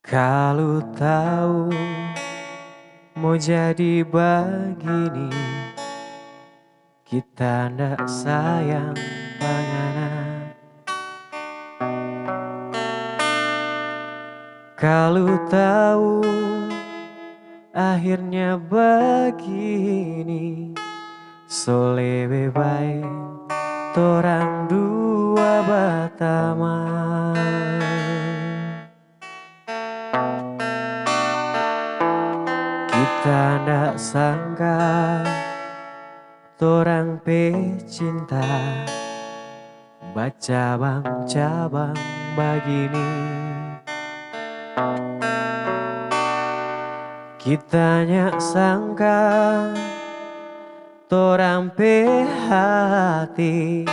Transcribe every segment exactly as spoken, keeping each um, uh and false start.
Kalu tau mo jadi bagini, kita nda sayang pa ngana. Kalu tau akhirnya bagini, so lebe bae torang dua batamang. Kita nda sangka torang pe cinta bacabang-cabang bagini. Kita nya sangka torang pe hati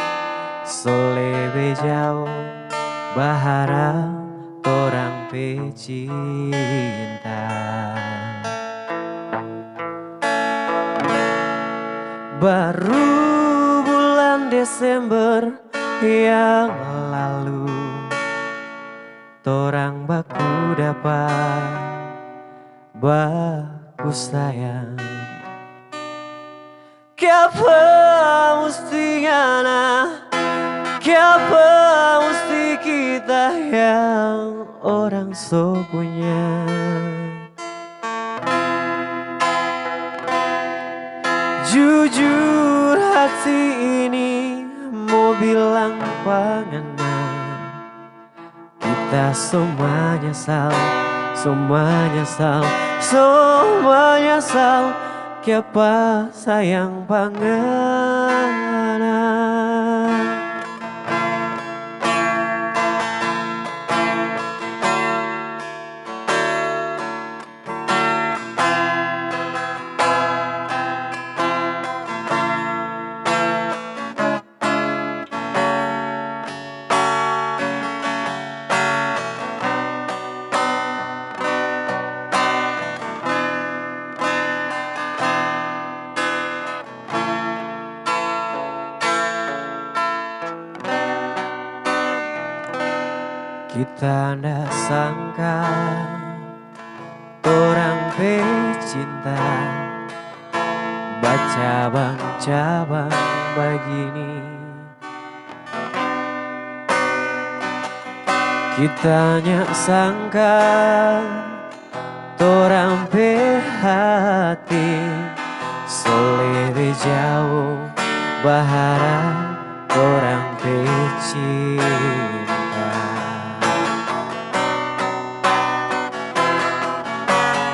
so lebe jao baharap torang pe cinta. Baru bulan Desember yang lalu, torang baku dapa, baku sayang. Kiapa musti ngana? Kiapa musti kita yang orang so punya? Jujur hati ini mo bilang pa ngana, kita so manyasal, so manyasal, so manyasal, kiapa sayang pa ngana. Kita nda sangka torang pe cinta bacabang-cabang bagini. Kita nya sangka torang pe hati so lebe jao baharap torang pe cinta.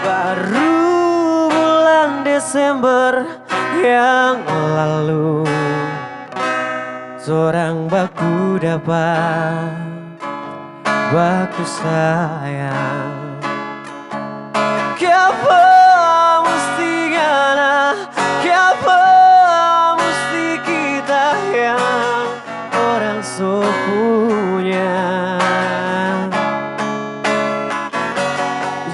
Baru bulan Desember yang lalu, torang baku dapa, baku sayang. Kiapa musti ngana? Kiapa musti kita yang orang so punya?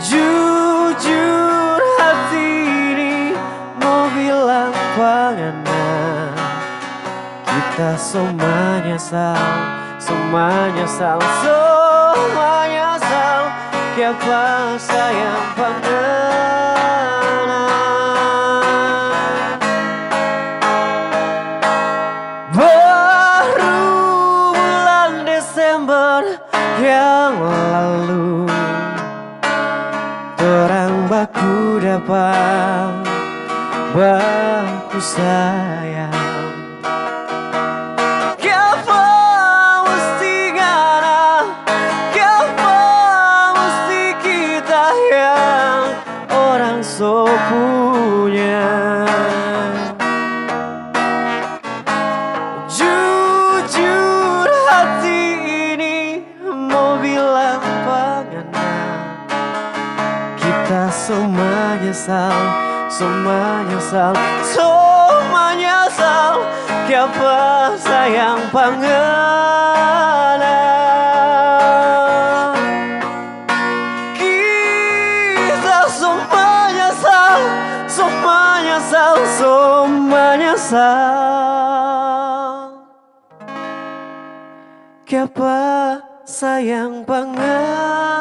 Jujur hati ini mo bilang pa ngana, kita so manyasal, so manyasal, so manyasal, kiapa sayang pa ngana. Baru bulan Desember yang lalu, torang baku dapa, baku sayang. Kiapa musti ngana? Kiapa musti kita yang orang so punya? Jujur hati ini mo bilang pa ngana, kita so manyasal, so manyasal, so manyasal, kiapa sayang pa ngana. Kita so manyasal, so manyasal, so manyasal, kiapa sayang pa ngana.